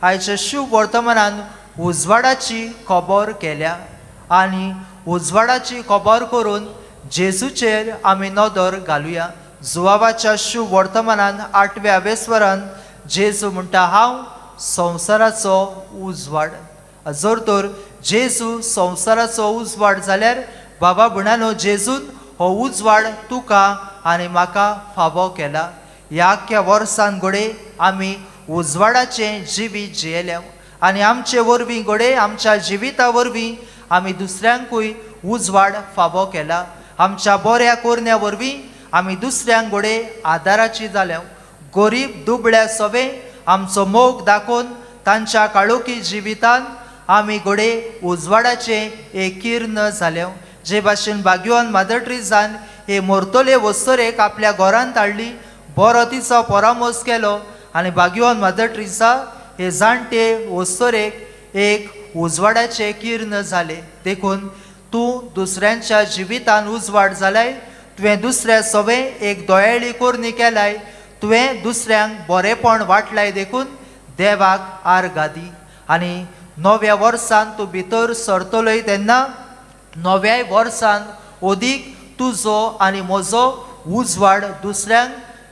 आयच्या शुभ वर्तमानान उजवाडाची खबर केल्या आनी उजवाडाची खबर करून जेजूचेर आमी नदर घालुया. जुवाबाच्या शुभ वर्तमानान 8व्या वेस्वरान जेजू म्हणटा, हांव संवसाराचो उजवाड. जर तर जेजू संवसाराचो उजवाड जाल्यार बाबा भयणानो जेजून हो उजवाड तुका आनी म्हाका फावो केला. ह्या आख्ख्या वर्सान घडये आमी उजवाडाचें जिवीत जियेल्या आनी आमचे वरवीं घडये आमच्या जिविता वरवीं आमी दुसऱ्यांकूय उजवाड फावो केला. आमच्या बऱ्या करण्या वरवीं आमी दुसऱ्यांक घडये आदाराची जाल्या. गरीब दुबळ्या सवे आमचो मोग दाखोवन तांच्या काळोखी जिवितान आमी घडये उजवाडाचें एक किर्ण जाल्या. जे भाशेन भाग्यवान मदर ट्रिजान हे मोरतोले वस्तोरेक आपल्या घरांत हाडली, बरो तिचो परामर्श केलो आनी भाग्यवान मदर ट्रिजा हे जाणटे वस्तोरेक एक उजवाडाचें किर्ण जालें. देखून तूं दुसऱ्यांच्या जिवितान उजवाड जालाय, तुवें दुसऱ्या सवे एक दोयाळी कोरणी केलाय, तुवें दुसऱ्यांक बरेंपण वाटलाय, देखून देवाक आर्गां दी. आनी नव्या वर्सान तूं भितर सरतलोय तेन्ना नव्याय वर्सान अदीक तुजो आनी म्हजो उजवाड दुसऱ्यांक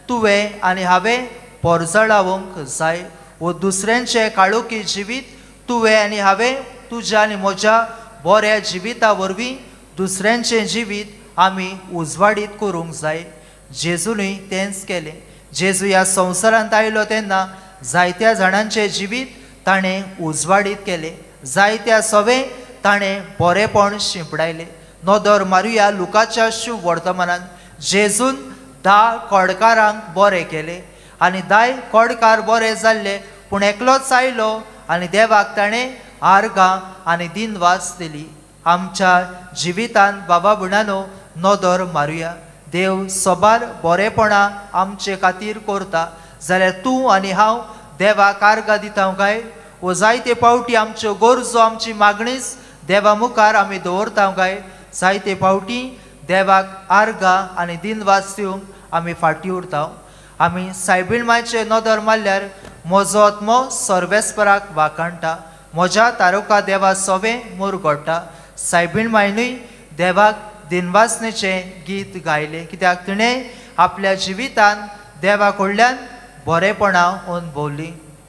तुवें आनी हांवें परजळावंक जाय. वो दुसऱ्यांचें काळोखी जिवीत तुवें आनी हांवें तुज्या आनी म्हज्या बऱ्या जिविता वरवीं दुसऱ्यांचें जिवीत आमी उजवाडीत करूंक जाय. जेजूनय तेंच केलें. जेजू ह्या संवसारांत आयलो तेन्ना जायत्या जाणांचें जिवीत ताणें उजवाडीत केलें, जायत्या सवे ताणें बरेंपण शिंपडायलें. नदर मारुया लुकाच्या शुभ वर्तमानान. जेजून 10 कोडकारांक बरें केलें आनी 10 कोडकार बरे जाल्ले, पूण एकलोच आयलो आनी देवाक ताणें आर्गां आनी दिनवास दिली. आमच्या जिवितान बाबा भयणानो नदर मारुया. देव सबार बरेपणां आमचे खातीर करता जाल्यार तूं आनी हांव देवाक आर्गां दिता काय? वो जायते फावटी आमच्यो गरजो आमची मागणीच देवा मुखार आमी दवरता काय? जायते फावटी देवाक आर्गां आनी दिनवास दिवंक आमी फाटीं उरता. आमी सायबीण मायचे नदर मारल्यार म्हजो आत्मो सर्वेस्पराक वाखाणटा, म्हज्या तारुका देवा सवें मुरगोडटा. सायबीण मायनूय देवाक दिनवासनेचें गीत गायलें, कित्याक तिणें आपल्या जिवितान देवा कडल्यान बरेपणां अनुभवलीं.